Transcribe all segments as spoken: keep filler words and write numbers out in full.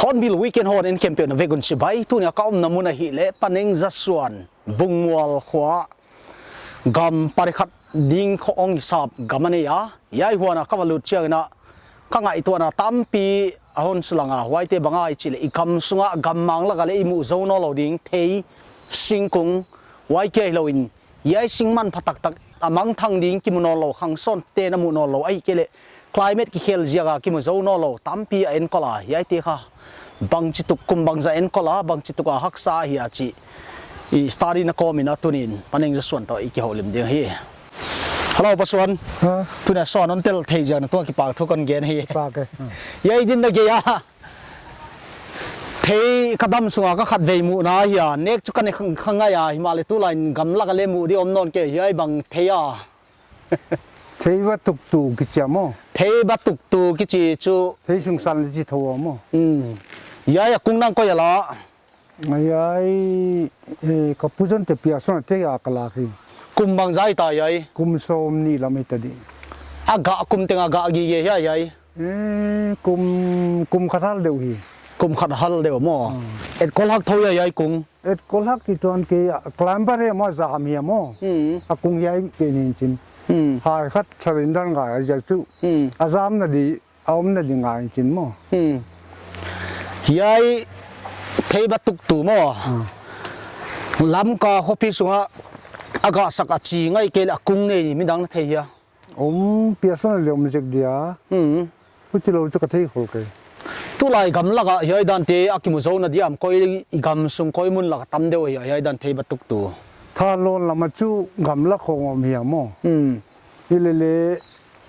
Hornbill Weekend hon en khempeuh na vek un chibai. Tuni a ka omna mun ahihleh Paneng Zasuan, Bungmual khua, gam pari khat ding khong hisap gam a nei a. Hiai huan a ka va lut chiangin a ka ngaihtuahna tampi a hon sulang a, huaite bang ahia i chih leh i gam sunga gammang laka leh i muh zou nawnlou ding thei, singkung, huai kia hilou in, hiai sing manpha taktak a mangthang ding kimu nawnlou, khang sawnte na muh nawnlou, ahihkeileh climate kikhel ziaka kimu zou nawnlou tampi a enkol a, hiaite kha bangchituk kum bangzah enkol a, bangchituk a haksa ahia chih i study na kawmin a tunin Paneng Zasuan toh i kihoulim ding hi. Hello, Pa Suan. Ha? Tuni a Suan hon tel thei ziak na tungah kipahthu kon gen hi. Pak e. Ha. Hiai din na gei a, thei ka dam sunga ka khatvei muhna ahia, nek chu ka ne kha, kha ngai a, himahleh tulai in gamlaka leh muh di om nawn kei, hiai bang thei a. Thei va tuktu kichi a maw. Thei va tuktu kichi chu. Thei sung san leh chi thou a maw. Hmm. Hiai a kung nang koi a la. Hiai, eh, ka pu Zonte Piarsona te a ka lak hi. Kum bangzah ta hiai? Kum sawmnih lam hita di. A gah kum teng a gah gige hia hiai? Eh, kum, kum khat hal deuh hi. Kum khat hal deuh maw? Hmm. Etkol hak thou hia hiai kung? Etkol hak ki tuan kei a, climber e maw, zam hia maw? Hmm. A kung hiai ke nin chin. Hmm. Hai khat surrender ngai a ziak chu. Hmm. A zamna di, a omna di ngai chin maw. Hmm. Hiai thei va tuktu maw. Hmm. Lamka khopi sunga a gahsak a chi ngai kei leh a kung nei midang na thei hia? Om, Piarsona leh om zek dia. Hmm. Huchilou chu ka thei khol kei. Tulai gamlaka hiai dante a kimu zouna diam, koi i gam sung koi mun laka tam deuh hia, hiai dan thei va tuktu? Thalon lama chu gamlak khong om hia maw. Hmm. Hilele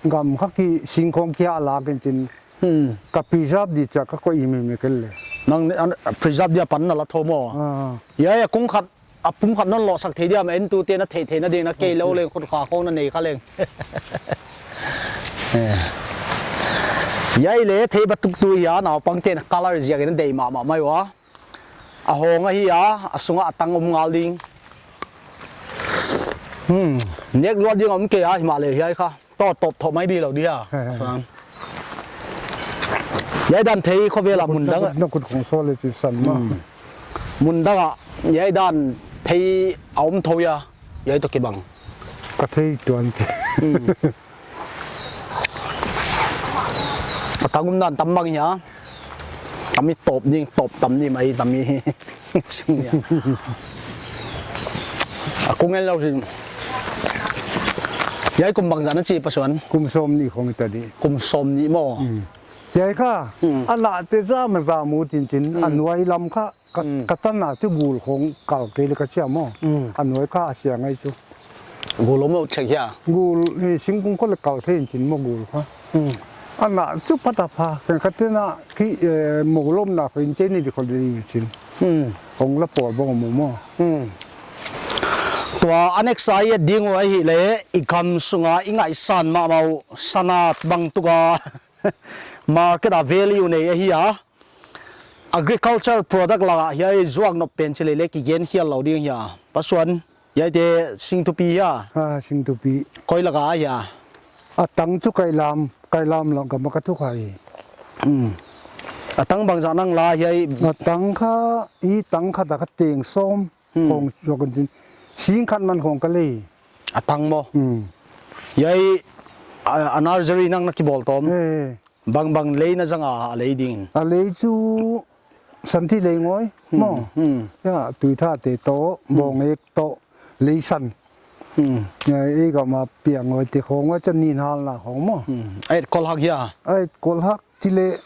gam kha ki sing khong kia lak in chin. Hmm. Ka preserve di chia ka koih himhim kei leh. Nang, an, preserve dia pan na la thou maw. Ah. Hiai, hiai kung khat, a pum khat non lo sak thei diam, entute na theihtheihna ding na kei lou leng, khut kha khong na nei kha leng. Eh. Hiai leh thei va tuktu hia, naupangte'n color ziakin a deih mahmah mai ua. A hong ahi a, a sunga a tang om ngal ding. Hmm, nek luat ding om kei a, himahleh hiai kha. Toh, top thou mai di lou dia. Sang. Hiai dan thei khovela mun dang. Na khut khong sawl leh chi san maw. Hmm. Mun dang a, hiai dan thei a om thou hia. Hiai toh kibang. Ka thei tuan kei. Hmm. A tang um dan tam bang hia. Tami top ding, top tam ni mai tami. Sung hia. A kung en lou sin. Hiai kum bangzah na chi Pa Suan? Kum sawmnih khong hita di. Kum sawmnih maw. Hmm. Hiai kha. Hmm. A nate zam a zam u chin chin. Hmm. A nuai lam kha. Ka, hmm, ka tanna chu gul khong kal kei leh ka chia maw. Hmm. A nuai kha a sia ngai chu. Gul om lou chek hia? Gul, eh, singkung khong leh kal thei in chin maw gul kha. Hmm. A na chu phat a pha, khenkhat te'n a ki, eh, mou lomna khong in chei ni di khong di chin. Hmm. Hong la pawl bang maw maw. Hmm. Tua a next a i et ding uh ahihleh, i gam sunga i ngaihsan mahmah uh, sana bangtuka market a value nei ahi a. Agriculture product laka hiai zuak nop pen chi lele kigen khial lou ding hia. Pa Suan, hiaite singthupi hia? Ah, singthupi. Koi laka hia? A tang chu Kailam, Kailam lou gama ka thukhia hi. Hmm. A tang bangzah nang la hiai? A tang kha, i tang khat a kha teng sawm, hmm, khong zuak in chin. Sing khat man khong ka lei. A tang maw? Hmm. Hiai, a, a nursery nang na kibawl tawm? Eh. Bangbang lei na zang a, a lei ding? A lei chu santhi lei ngoi, hmm, maw. Hmm. Ya, tuitha te toh, hmm, bawng ek toh, lei san. Hmm. Ei gam a piang oi te khong a chan nin hal na khong maw. Hmm. Ai kol hak hia. Ai kol hak chile.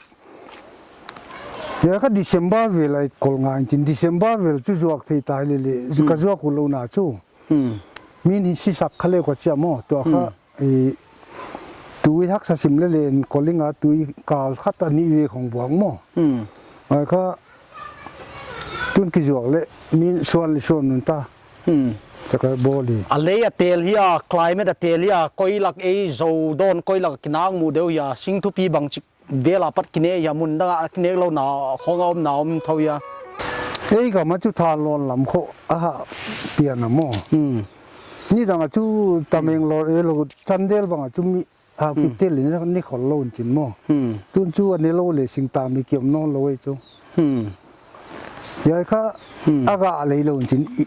Ya ka December vel ai kol ngai chin December vel chu zuak thei tai lele. Ka zuak u lou na chu. Hmm. Min hi si sak kha le ko chia maw. Tua kha. Hmm. I tui haksa sim le len koling a tui kal khat a ni ve khong buang maw. Hmm. Ai kha tun ki zuak le min suan le suan nun ta. Hmm. Taka boli. A lei a tel hia, climate a tel hia, koi lak ei zo don koi lak kinang mu deuh hia, sing thupi bang chik vel a pat kine hia mun dang a kine lou na khong a om na om thou hia. Ei gam a chu tha lon lam kho a ha pian a maw. Hmm. Ni dang a chu Tamenglong e lo Chandel bang a chu mi a ki tel in ni khol lou chin maw. Hmm. Tun chu a ne lou le sing ta mi kiom non lou ei chu. Hmm. Yai kha a ga lei lou chin i.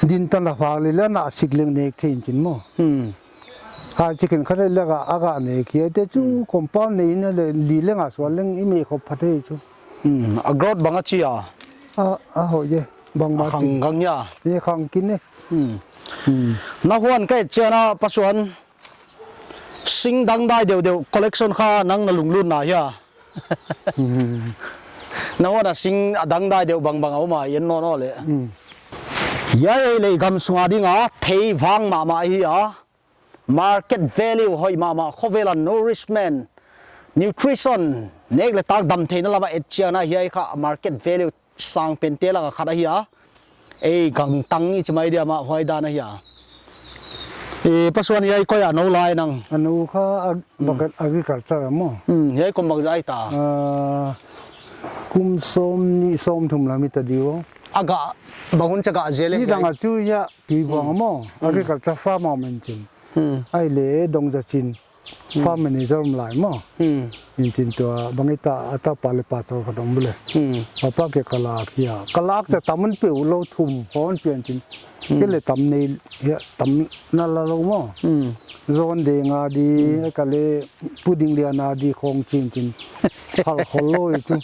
Din tan la fa le la na sik leng nek thein chin maw. Hmm. Ha chicken kha le la ga a ga nek hi te chu compound nei na le li leng a sual leng i me khop pha thei chu. Hmm. A growth bang a chi a. A a ho ye bang ma chi. Khang gang ya. Ni khang kin ne. Hmm. Hmm. Na huan kai chiana pasuan. Sing dangdai deuhdeuh collection kha nang na lunglut na hia. Na huan a sing a dangdai deuh bangbang a om a en nawn nawn le. Hiai lei gam sunga dinga thei vang mahmah hi a. Market value hoih mahmah khovel a nourishment, nutrition, nek le tak dam theihna lama et chiana hiai kha market value sang pen te laka khat ahi a. Ei gang tang i chi mai dia mah huai dan ahi a. E, pasuan hiai koi a nou lai nang. A nou kha ag-, bagat agriculture a maw. Hmm, hiai kum bangzah ta. Ah, kum sawm nih sawm thum lam i ta di uh. A ga, bang hun cha ga zel e. Ni dang a chu hia, tui buang a maw. Agriculture farm a men chin. Hmm. Ai le dong za chin. Farm manager om lai maw. Hmm. Min tin tua bang i ta a ta pa le pa chau khat om bule. Hmm. Papa ke kalak hia. Kalak sa taman pe u lou thum hon pian tin. Hmm. Ke le tam nei hia tam na la lou maw. Hmm. Zon de nga di ka le puding dia na di khong chin tin. Hal khol lou i tu.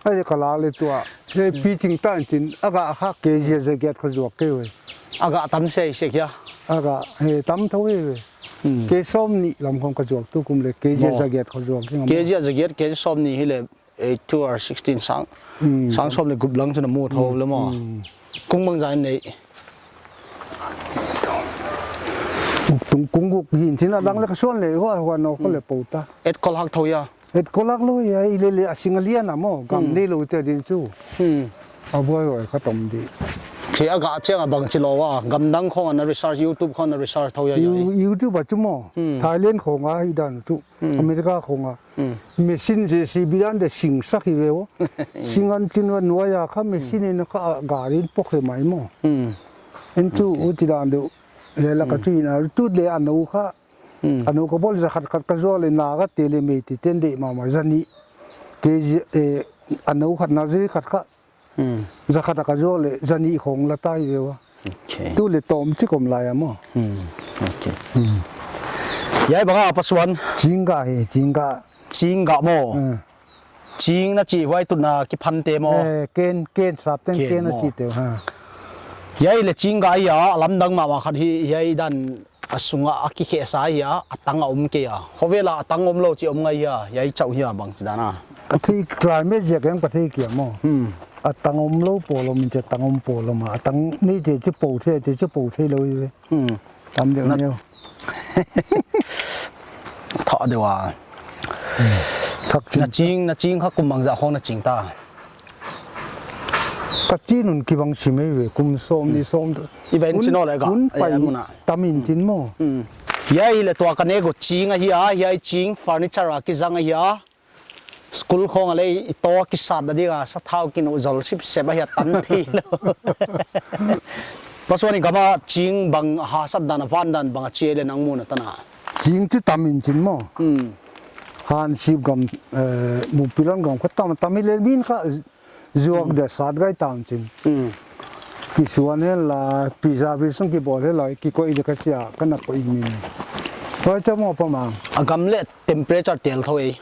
Ai le kalak le tua. He pi ching tan tin. Aga kha ke zia zia giat kha zuak ke we. Aga tam sei sei hia. Aga he tam thou we. Hmm. Ke sawm nih lam khong ka zuak tu kum le, ke zia zagiat khong zuak ding. Ke zia zagiat, ke sawm nih hi le, eight two or sixteen sang. Hmm. Sang sawm le gup lang chu na mu thou le maw. Hmm. Kung bangzah nei. Tung kung guk hin chin a dang le ka suan le, hua hua no ko le pou ta. Et kol hak thou hia. Et kolak lou hia, i le le a sing a lian a maw, gam nei lou te din chu. Hmm. A buai huai kha tom di. Khi a ga chiang a bang chi lou a, gam dang khong a na research, YouTube khong a na research thou hia hia. You-, YouTube a chu maw, hmm, Thailand khong a hi dan chu, hmm, America khong a. Hmm. Machine J C B dan de sing sak hi ve o. Sing an chin wa nuai a kha machine in kha a gari in pok he mai maw. Hmm. En chu u chi dan deuh. He la ka chu in a tu le a nou kha. Hmm. A nou ka bawl za khat khat ka zuak le na ka te le mei ti ten de mama za nih. Ke zi, eh, a nou khat na zi khat kha. Hmm. Za khat ka zuak le za nih khong la tai ve wa. Okay. Tu le tom chi kom lai a maw. Hmm. Okay. Hmm. Hiai bang a pasuan. Chingga hi, chingga. Chingga maw. Hmm. Ching na chi huai tun a kiphan te maw? Eh, ken, ken, sap teng ken, ken na maw, chi te, ha. Hiai le chingga hia, a lamdang mahmah khat hi, hiai dan a sunga a kikhesa hia, a tang a om kei a. Khovel a a tang om lou chi om ngai hia, hiai chauh hia bang chi dan a. Ka thei climate ziak eng ka thei kia maw. Hmm. A tang om lou po lou min che tang om po lou ma. A tang nei te chi po thei, te chi po thei lou hi ve. Hmm. Tam deuh neu. Thah deuh a. Thak chin. Na ching, na ching kha kum bangzah khong na ching ta. Ka chin un kibang si mai ve, kum sawm nih sawm. I va en chin o le ga. Un pai tam in chin maw. Hmm. Hiai le tua ka ne go ching ahi a, hiai ching furniture a kizang ahi a. School khong a le i to kisat na dinga sathau kinu zol sip sep a hia tan thei lou. Pasuan i gam a ching bang a hasat dan a van dan bang a chi le nang mu na tan a. Ching ti tam in chin maw. Hmm. Han sip gam, eh, mu pilan gam kha tam, tam i le min kha zuak de sat gai tam chin. Hmm. Kisuan hen la, pizza bi sung kibawl hen la, kikoih de ka chia, ka na koih min. Koi cha maw pa mang. A gam le temperature tel thou e.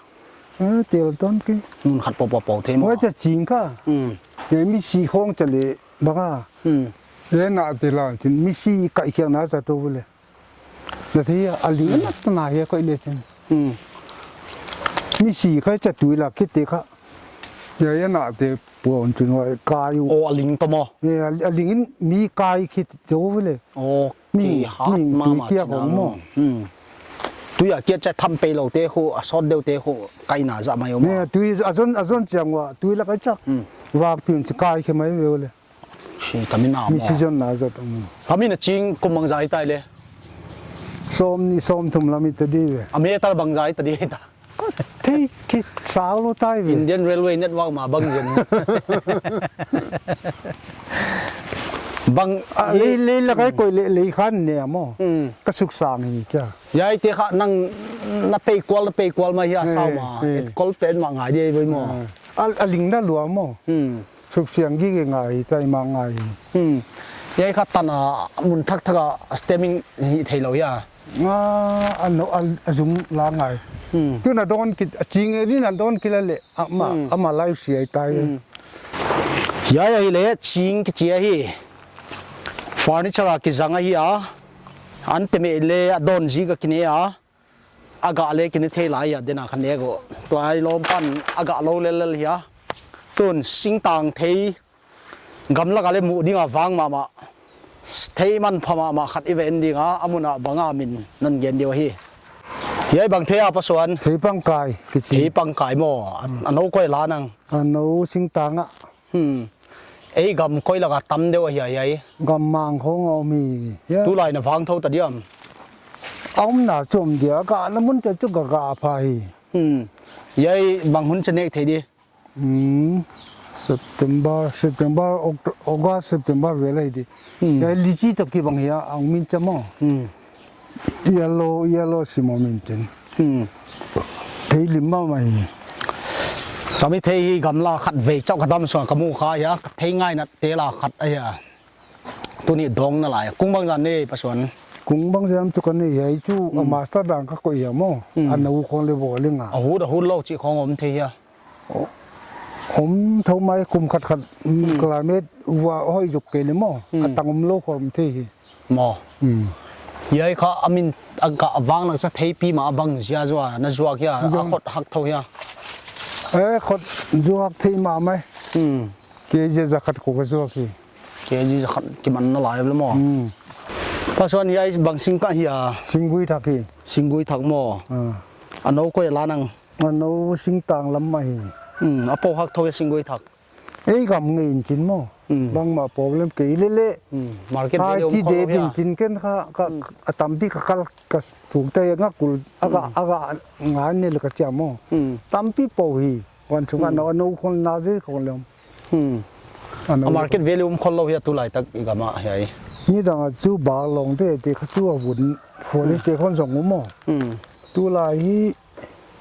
Eh, tel ton ki. Mun khat pau pau pau thei maw. Huai cha ching kha. Hmm. Ye mi si khong cha le bang a. Hmm. Hiai nate la chin, misi kaikhiakna zat uh le. Na thei a, a ling na ta na hiai koih le chin. Hmm. Misi kai cha tui la kit te kha. Hiai, hiai nate puan chin wa kai uh. Oh, a ling toh maw. Eh, a, a ling in mi kai kit te uh le. Oh, mi, ki hat mi, mama mi kia chin khong maw. Hmm. Tui a kiat cha tham pei lou te khu, a sawt deuh te khu, kaina zat mai uh maw. Ne, tui a zon, a zon chiang ua, tui la kai chak. Hmm. Vak piun chi kai khe mai ve uh le. Si, ka mi na maw. Misi zonna zat, um. Ka mi na ching kum bangzah i tai le. Sawmnih sawmthum lam i ta di ve. A meter bangzah i ta di ta. Thei ki sau lou tai ve. Indian Railway Network mah bang zen. Bang a, i lei, lei la kai koih le, lei khan ne maw. Hmm. Ka suksang hi cha. Hiai te kha nang na pei kual, na pei kual mah hi a. Eh, sau mah. Eh. Et kol pen mah ngai di ve maw. Eh. A, a ling na lua maw. Hmm. Suksiang gige ngai, tai mah ngai. Hmm. Hiai kha tan a mun thakthak a stemming hi thei lou hia. Ah, a no, a, a zum la ngai. Hmm. Tun a dawn kit, a ching e din a dawn kit la le, ama, hmm, ama lai si ai tai. Hmm. Hiai ahi le, ching kichi ahi. Furniture a kizang ahi a. An te me le, a dawn zik a kine a. A gah le kine thei lai a, den a khan ne go. Tua i lawm pan a gah lou lellel hia. Tun singtang thei gamlak a le muh ding a vang mahmah. Thei manpha mahmah khat i va en ding a, a mun a bang a min non gen diu hi. Hiai bang thei a Pa Suan. Thei pangkai, kichi. Thei pangkai maw. A, a nou koi la nang. A nou singtang a. Hmm. Ei gam koi lak a tam deuh ahi a hiai. Gam mang khong a om hi. Hiai. Tulai na vang thou ta diam. A omna chu om dia, gahna mun te chu gah gah pha hi. Hmm. Hiai bang hun cha nek thei di. Hmm. September, September, Oct-, August, September vel ahi di. Hmm. Hiai lychee toh kibang hia, a min cha maw. Hmm. Yellow, yellow si maw min chin. Hmm. Thei lim mahmah hi. Sami thei hi gamla khat vei chauh ka dam suan ka mu kha hia, ka thei ngaina te la khat ahi a. Tuni dawng na lai. Kung bangzah nei Pa Suan. Kung bangzah tu ka nei hiai chu a, hmm, master dan ka koih hia maw. Hmm. A nou khong le bawling a. A hut, a hut lou chih khong om thei hia. Om thou mai kum khat khat, mm, hmm, climate va hoih zuk kei le maw. Hmm. A tang om lou khong om thei hi. Maw. Hmm. Hiai kha a min a gah vang lak sa theipi mah a bang zia zaw a na zuak hia, a, zong, khot hak thou hia. Eh, khot zuak thei mahmah. Hmm. Kg za khat khong ka zuak hi. Kg za khat kiman na lai le maw. Hmm. Pa Suan hiai bang sing ka hia. Singgui thak hi. Singgui thak maw. Ah. A nou koi la nang. A nou singtang lam mah hi. Hmm, a pou hak thou hia singgui thak. Ei gam ngei in chin maw. Hmm. Bangmah problem kei lele. Hmm, market value om khol lou hia. Chin ken kha, ka, hmm, a tampi ka kal ka thuk tai nga kul, a gah, hmm, a gah ngai ne le ka chia maw. Hmm. Tampi pou hi. Wan chung a, hmm, nou, nou khong na zui khong lem. Hmm. A nou. A market value om khol lou hia tulai tak i gam a hiai. Nidang a chu ba long te te kha chu a vun. Phone, hmm, te khong zong um maw. Hmm. Tulai hi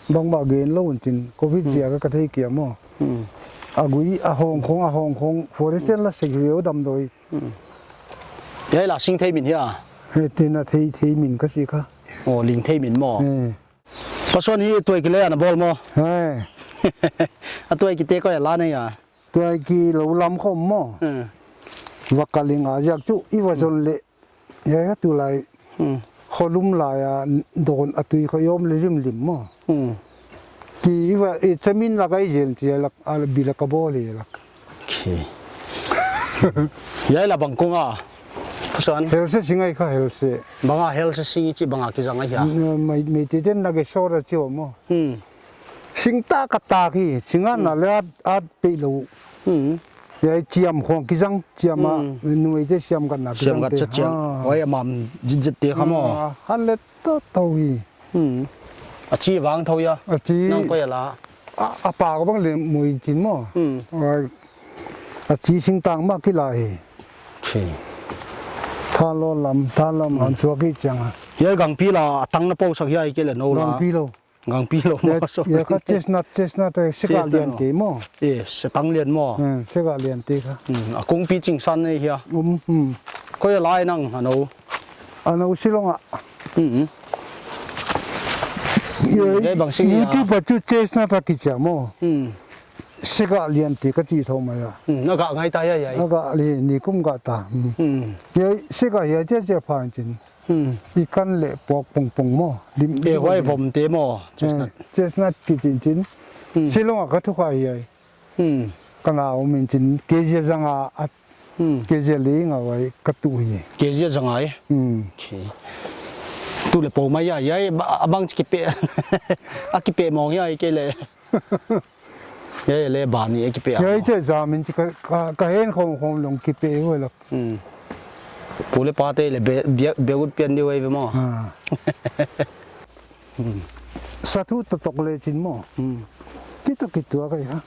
bangmah gen lou un chin, covid, hmm, ziak a ka thei kia maw. Hmm. A gui, a hong khong, a hong khong, forest la sek veu damdawi. Hmm. Hiai la sing thei min hia. He, te na thei, thei min ka si kha. Oh, ling thei min maw. He. Pa Suan hi tuai ki le ana bawl maw. He. A tuai ki te koi a la nei a. Tuai ki lou lam khong maw. Hmm. Va ka ling a ziak chu, i va, hmm, zon le. Hiai kha tulai. Hmm. Kholum lai a dawn a tui kha i om le limlim maw. Hmm. Ki i va, i chamin lak a i zel chi lak a bi lak a bawl hi lak. Okay. Hiai la bang kung a. Pa Suan. Helse sing ahi kha helse. Bang a helse sing i chi bang a kizang ahi hia. Mai, mai te ten na ke sora chi maw. Hmm. Sing tak a tak hi, sing a na, hmm, le at, at pei lou. Hmm. Hiai chiam khong kizang, chiam a, hmm, nuai te siam gat na kizang. Siam gat te. Cha chiam. Ah. Oi, a mam zit zit te kha maw. Ah, khan le to to hi. Hmm. A chi vang thou hia. A chi. Nang koi a la. A, a pa ka bang le mui chin maw. Hmm. Oi. A chi singtang mah ki la hi. Chi. Thanlon lam, thanlon lam, hmm, an suak hi chiang a. Hiai gangpi la, a tang na pou sak hiai ke le nou la. Gangpi lou. Gangpi lou maw, sorry. Hiai kha chestnut, chestnut, eh, sika lian te maw. Yes, setang lian maw. Hmm, sika lian te kha. Hmm, a kungpi chingsan nei hia. Um, hmm. Koi a lai nang, a nou. A nou Shillong a. Hmm. Hiai bang sing hia. YouTube a chu chestnut a kichi a maw. Hmm. Sega lian te ka chih thou mai a. Hmm, a gah ngai ta hiai, hiai. A gah li, nikum gah ta. Hmm. Hmm. Hiai, sega hiai chia chia pha in chin. Hmm. I kan leh puak pong pong maw. Lim, eh, lim, huai lim. Vom te maw. Eh, chestnut. Chestnut kichi in chin. Hmm. Shillong a ka tu kha hiai. Hmm. Ka na om in chin. K G a zanga a Hmm. K G li nga vai ka tu hi. K G a zanga e? Hmm. Okay. Tu leh pou mai a, hiai, ba, a bang chi kipe. A kipe mawng hiai kei leh. Hiai leh ba ni a kipe a. Hiai mawng. Che zamin chi ka, ka, ka hen khawm khawm lawng kipe huai lak. Hmm. Pu leh pa te leh be, be, be ut pian di huai ve maw. Ah. Hmm. Sa thu totok leh chin maw. Hmm. Kitu kitu a kai ha.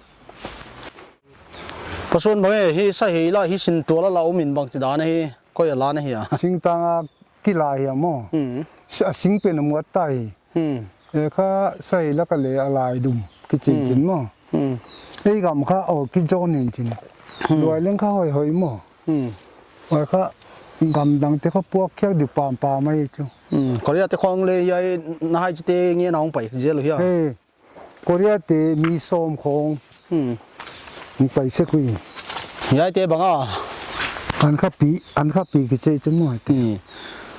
Pasuan bang e, hi sa hi la, hi sin tual a la um in bang chi dan hi, koi a la na hi a. Singtang a kila hi a maw. Hmm. Sa, sing pen a muat ta hi. Hmm. E kha sa hi la ka leh a lai dum, kichi in chin maw. Hmm. Ei gam kha, oh, ki zon in chin. Hmm. Luai leng kha hoi hoi maw. Hmm. Huai kha, gam dang te kha puak khiak di pam pam mai chu. Hmm. Korea te khawng leh hiai na hai chi te nge na hong pai, zel hia. Hey. Korea te mi sawm khawng. Hmm. Hong pai sek ui. Hiai te bang a. An kha pi, an kha pi kichi chu maw te. Hmm.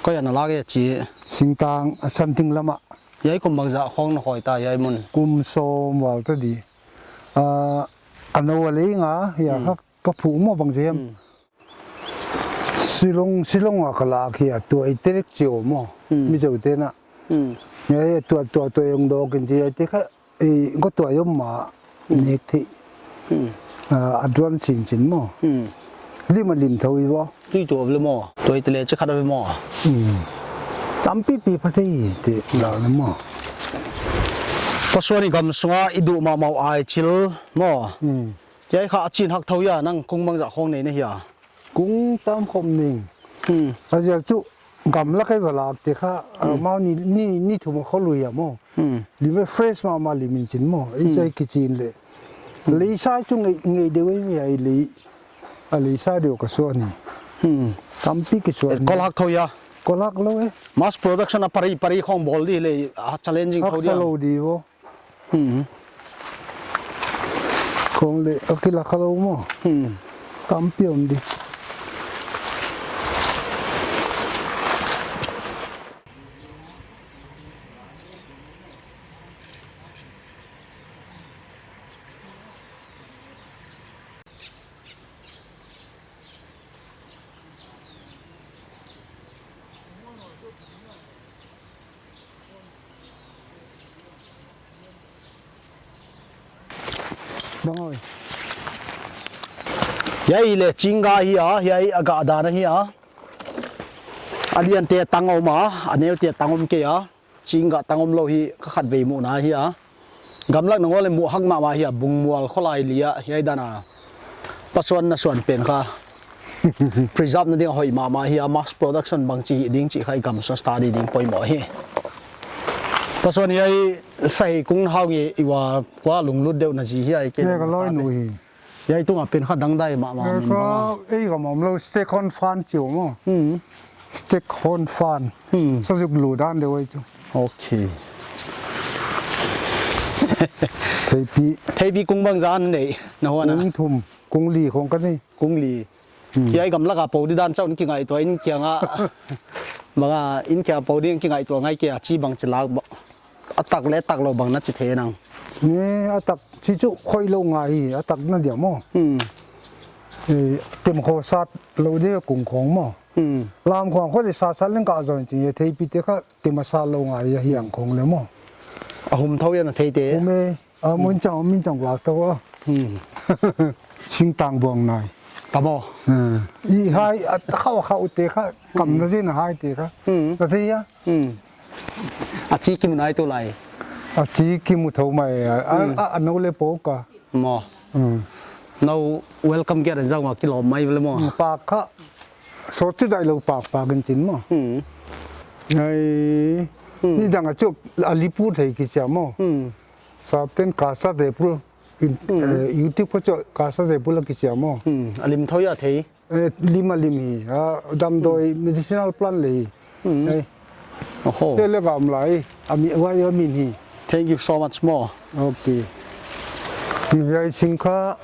Koi a na la ke chi. Singtang, a Santing lam a. Hiai kum bangzah khawng na khoi ta hiai mun. Kum sawm val ta di. Ah, a nou a lei nga, hiai kha ka phu maw bang zem. Hmm. Shillong, Shillong a ka lak hi a, tua i terek cheu maw. Hmm. Mizo te na. Hmm. Hiai, tua, tua, tua hong dawk in chi hiai te kha, i, ko tua om ma, hmm, nek thei. Hmm. Ah, advance chin chin maw. Hmm. Lim a lim thou i va. Tui tua le maw. Tua i te leh chi khat a ve maw. Hmm. Tampi pi pha thei te la le maw. Pasuan i gam sunga i duh mahmah ai chil maw. Hmm. Hiai kha a chin hak thou hia, nang kung bangzah khawng nei na hia. Kung tam khawm ning. Hmm. A ziak chu gamla kai va lak te kha, ah, hmm, mau ni, ni, ni thum a khol uh hia maw. Hmm. Lim e fresh mahmah lim in chin maw. Hmm. I chai kichi in leh. Hmm. Leisa chu ngei, ngei deuh e mi ai lei. A leisa deuh ka suah ni. Hmm. Tampi kisuah ni. Kol hak thou hia. Kol hak lou e. Mass production a pari, pari khawng bawl di leh, ah, challenging thou di. Haksa lou di vo. Hmm. Khawng leh a kila kha lou maw. Hmm. Tampi om di. Bang oi. Hiai leh chingga hi a, hiai a gah dan ahi a. A lian te tang om a, a neu te tang om kei a. Chingga tang om lou hi ka khatvei muhna hi a. Gamlak na ngol leh muh hak mahmah hi a, Bungmual kholai li a, hiai dan a. Pasuan na suan pen kha. Preserve na ding a hoih mahmah hi a, mass production bangchi hi ding chih kha i gam sung study ding poimoh hi. Pasuan hiai sa hi kung hau nge i va kua lunglut deuh na zi hiai ke. Hiai ka loi nu hi. Hiai tunga pen kha dangdai mahmah. Hiai min kha bang a. Ei gam om lou, staghorn fern chih maw. Hmm. Staghorn fern. Hmm. Sa zuk lu dan deuh ai chu. Okay. Theipi. Theipi kung bangzah nei, na huan a. Kung thum, kung li khawng ka nei. Kung li. Hmm. Hiai gamlak a pou di dan chauh in kingaihtuah in kiang a. Bang a, in kiang a pou di in kingaihtuah ngai kei a chi bang chi lak ba. A tak leh tak lou bang na chi thei nang. Nge, a tak chi chu khoih lou ngai hi, a tak na dia maw. Hmm. Eh, tem kho sat lou di kung khawng maw. Hmm. Lam khawng khoih leh sat sat leng ka zon chi, theipi te kha tem a sat lou ngai a hiang khawng leh maw. A hum thou hia na thei te. Hum e. A, mun chang, min chang vak thou a. Hmm. Singtang buang nai. Ta maw. Hmm. I hai, a khau khau te kha, kam na zin hai te kha. Hmm. Na thei a? Hmm. A chi kimu nai tu lai. A chi kimu thou mai a, a, hmm, a, a nou leh pou ka. Maw. Hmm. Nou welcome gate a zang a kilawm mai leh maw. Hmm, pak kha. Sawt chi dai lou pak pak in chin maw. Hmm. Ai, hmm, ni dang a chu a li pu thei kichi a maw. Hmm. Sapten Kasa Tepul in, hmm, eh, YouTube kha chu Kasa Tepul a kichi a maw. Hmm, a lim thou hia thei. Eh, lim a lim hi, a damdawi, hmm, medicinal plant leh hi. Hmm. Eh. Oho. Te leh gam lai, a mi, huai a min hi. Thank you so much maw. Okay. Hiai sing kha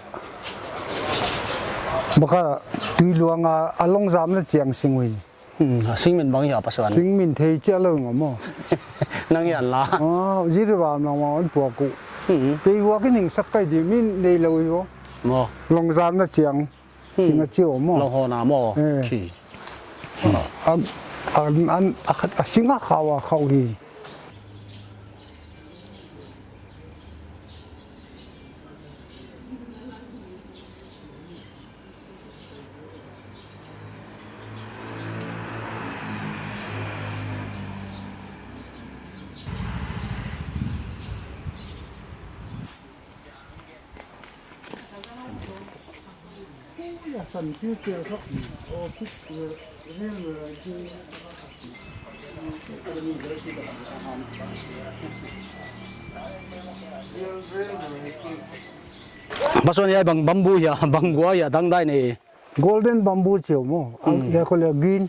baka tui luang a, a longzamna chiang sing uh hi. Hmm, a sing min bang hia, Pa Suan? Sing min thei chiah lou ngam maw. Nang hian la. Ah, Jiribam lang mah hon puak uh. Hmm. Kei vuak in hing sak kai di min nei lou uh. Maw. Longzamna chiang. Hmm. Sing a chi uh maw. Long hona maw. Eh. Khi. A, a, an, a khat, a sing a khau a khau hi. Pa Suan, hiai bang bamboo hia, bang gua hia, dangdai nei. Golden bamboo chi uh maw. Hmm. Hiai khong leh green.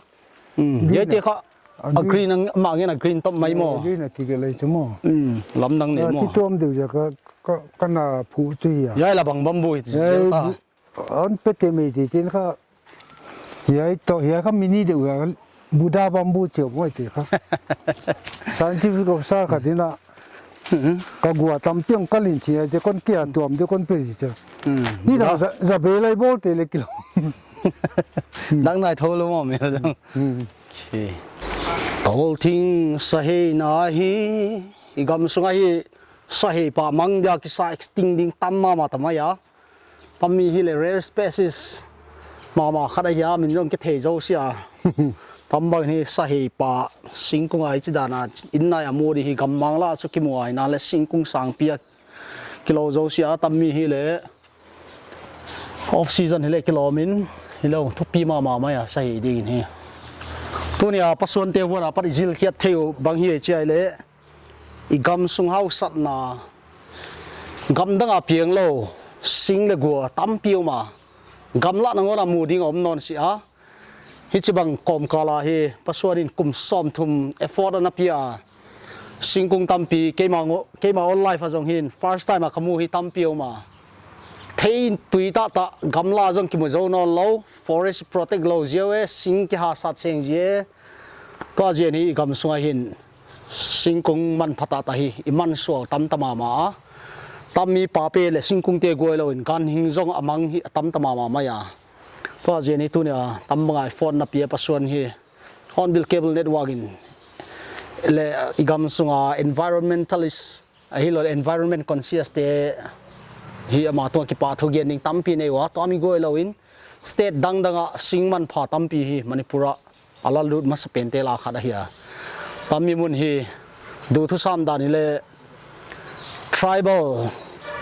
Hmm. Green. Hiaite kha a green. A green ang, amah ngen a green top mai maw. Green a kigelh lai chu maw. Hmm. Lamdang nei maw. Chi tuam deuh ziak a ka, ka na phu chu hia. Hiai la bang bamboo hi. Hiai zel ta. Hon pe te mai ti tin kha. Hiai toh, hiai kha mini deuh hia, Buddha bamboo chi uh maw ti kha. Scientific officer khat in a. Hmm. Ka gua tampi ang ka lin chi a, te kon kia tuam, te kon pe chi cha. Hmm. Ni dang za, za be lai bawl te leh kilawm. Dang nai thou lou maw mel dang. Hmm. Okay. Tolthing sahei na hi, i gam sung a hi sahei pa mang dia kisa extinct ding tam mahmah ta mai a. Tam mi hi leh rare species mahmah khat ahia, min zong kithei zou sia. Tam bang hi sahei pa singkung a hichi dan a, in nai a mu di hi, gammang lah a chu kimu a, himahleh singkung sangpi a kilou zou sia. Tam mi hi leh off season hi leh kilawm in, hilou thupi mahmah mai a sahei ding in hi. Tuni a Pa Suan te huan a pat i zil khiat thei uh bang hi chi a leh, i gam sung hausatna, gamdang a piang lou sing leh gua tampi om a, gamlah nangawn a mu ding a om nawn si a. Hichibang kawmkal a hi Pa Suan in kum sawmthum effort ana pia a, singkung tampi, keimah ngo-, keimah own life a zong hin first time a ka mu hi tampi om a. Thei in tui taktak, gamlah zong kimu zou nawn lou, forest protect lou ziau e, sing kihasat seng zie. Tua ziak in hi i gam sung a hin singkung manpha taktak hi i man sual tam ta mahmah a. Tam mi pa pe leh singkung te guai lou in ganhing zong a mang hi a tam ta mahmah mai a. Tua ziak in hi tuni a tam bang a effort na pia Pa Suan hi Hornbill Cable Network in leh i gam sung a environmentalist, ahihlou leh environment conscious te hi ama tung a kipahthu gen ding tampi nei ua, tua mi guai lou in state dangdang a sing manpha tampi hi Manipur a a la lut masapen te lah a khat ahi a. Tam mi mun hi duhthusam dan hi leh tribal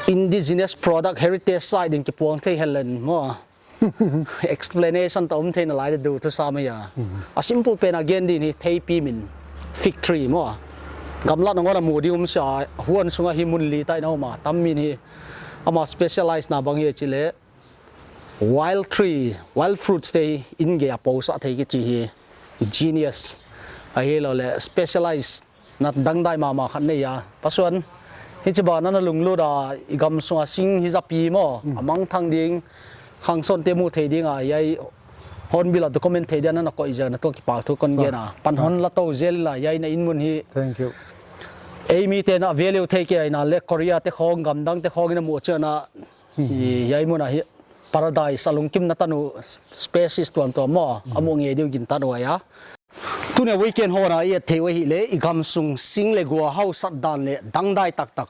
indigenous product heritage site in kipuang thei helen maw. Explanation toh om theihna lai leh duhthusam ahi a. Mhm. A simple pen a gen ding hi theipi min, fig tree maw. Gamlah nangawn a mu ding om sia, huan sung a hi mun li tak in a om a. Tam mi hi ama specialize na bang hi chi leh wild tree, wild fruits te in gei a pousah thei kichi hi genus ahihlou leh specialize na dangdai mahmah khat nei a. Pa Suan, hichibang a na lunglut a, i gam sung a sing hi zapi maw, mm, a mangthang ding, khangsawn te mu thei ding a, hiai Hornbill a document thei dia na na koih ziak in a tung a kipahthu kon gen a. Ah. Pan hon la tou zel la, hiai na in mun hi. Thank you. Ei mite'n a value thei kei a, himahleh Korea te khong, gamdang te khong in a mu chiang a, hmm, hi, hiai mun a hi paradise a lungkimna tanu species tuamtuam maw, hmm, a mu ngei diu gintak uh ahi a. Tuni a weekend hon a i et thei uh ahihleh, i gam sung sing leh gua hausat dan leh dangdai taktak.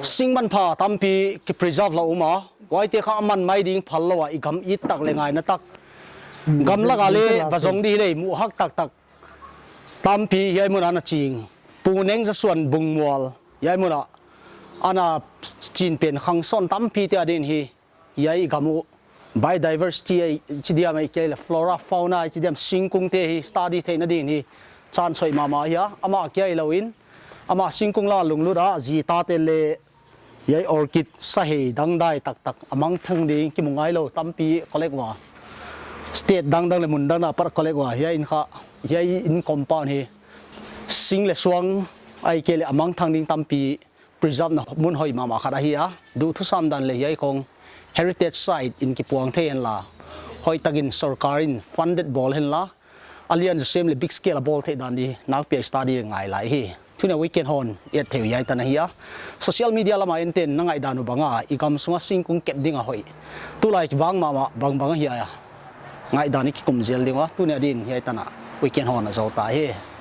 Sing manpha tampi ki preserve la um a, huaite kha a man mai ding phal lou a, i gam it tak leh ngaihna tak. Hmm, gamlak a leh va zong di leh muh hak taktak tampi hiai mun a na ching. Pu Neng Za Suan Bungmual, hiai mun a ana chin pen khangsawn tampi te adin hi. Hiai i gam uh biodiversity ahi chi diam, ahihkeileh flora, fauna ahi chi diam, singkung te hi study theihna ding hi chance hoih mahmah ahi a. Amah kia hilou in, amah singkung la lunglut a, zi tate leh hiai orchid sahei dangdai taktak a mangthang ding kimu ngai lou tampi collect ua. State dangdang leh mun dangdang a pat collect ua. Hiai in kha, hiai in compound hi sing leh suang ahihkeileh a mangthang ding tampi preserve na mun hoih mahmah khat ahi a, duhthusam dan leh hiai khong heritage site in kipuang thei henla, hoihtakin sorkar in funded bawl henla, a lian zaw sem leh big scale a bawl theih dan di nakpi a study ngai lai hi. Tuni a Weekend Horn et theih uh hiai tan ahi a. Social media lam a enten na ngaihdan uh bang a, i gam sung a singkung kep ding a hoih, tulai kivang mahmah bangbang ahia, ngaihdan i kikum zel ding ua, tuni a din hiai tan a Weekend Horn a zou ta hi.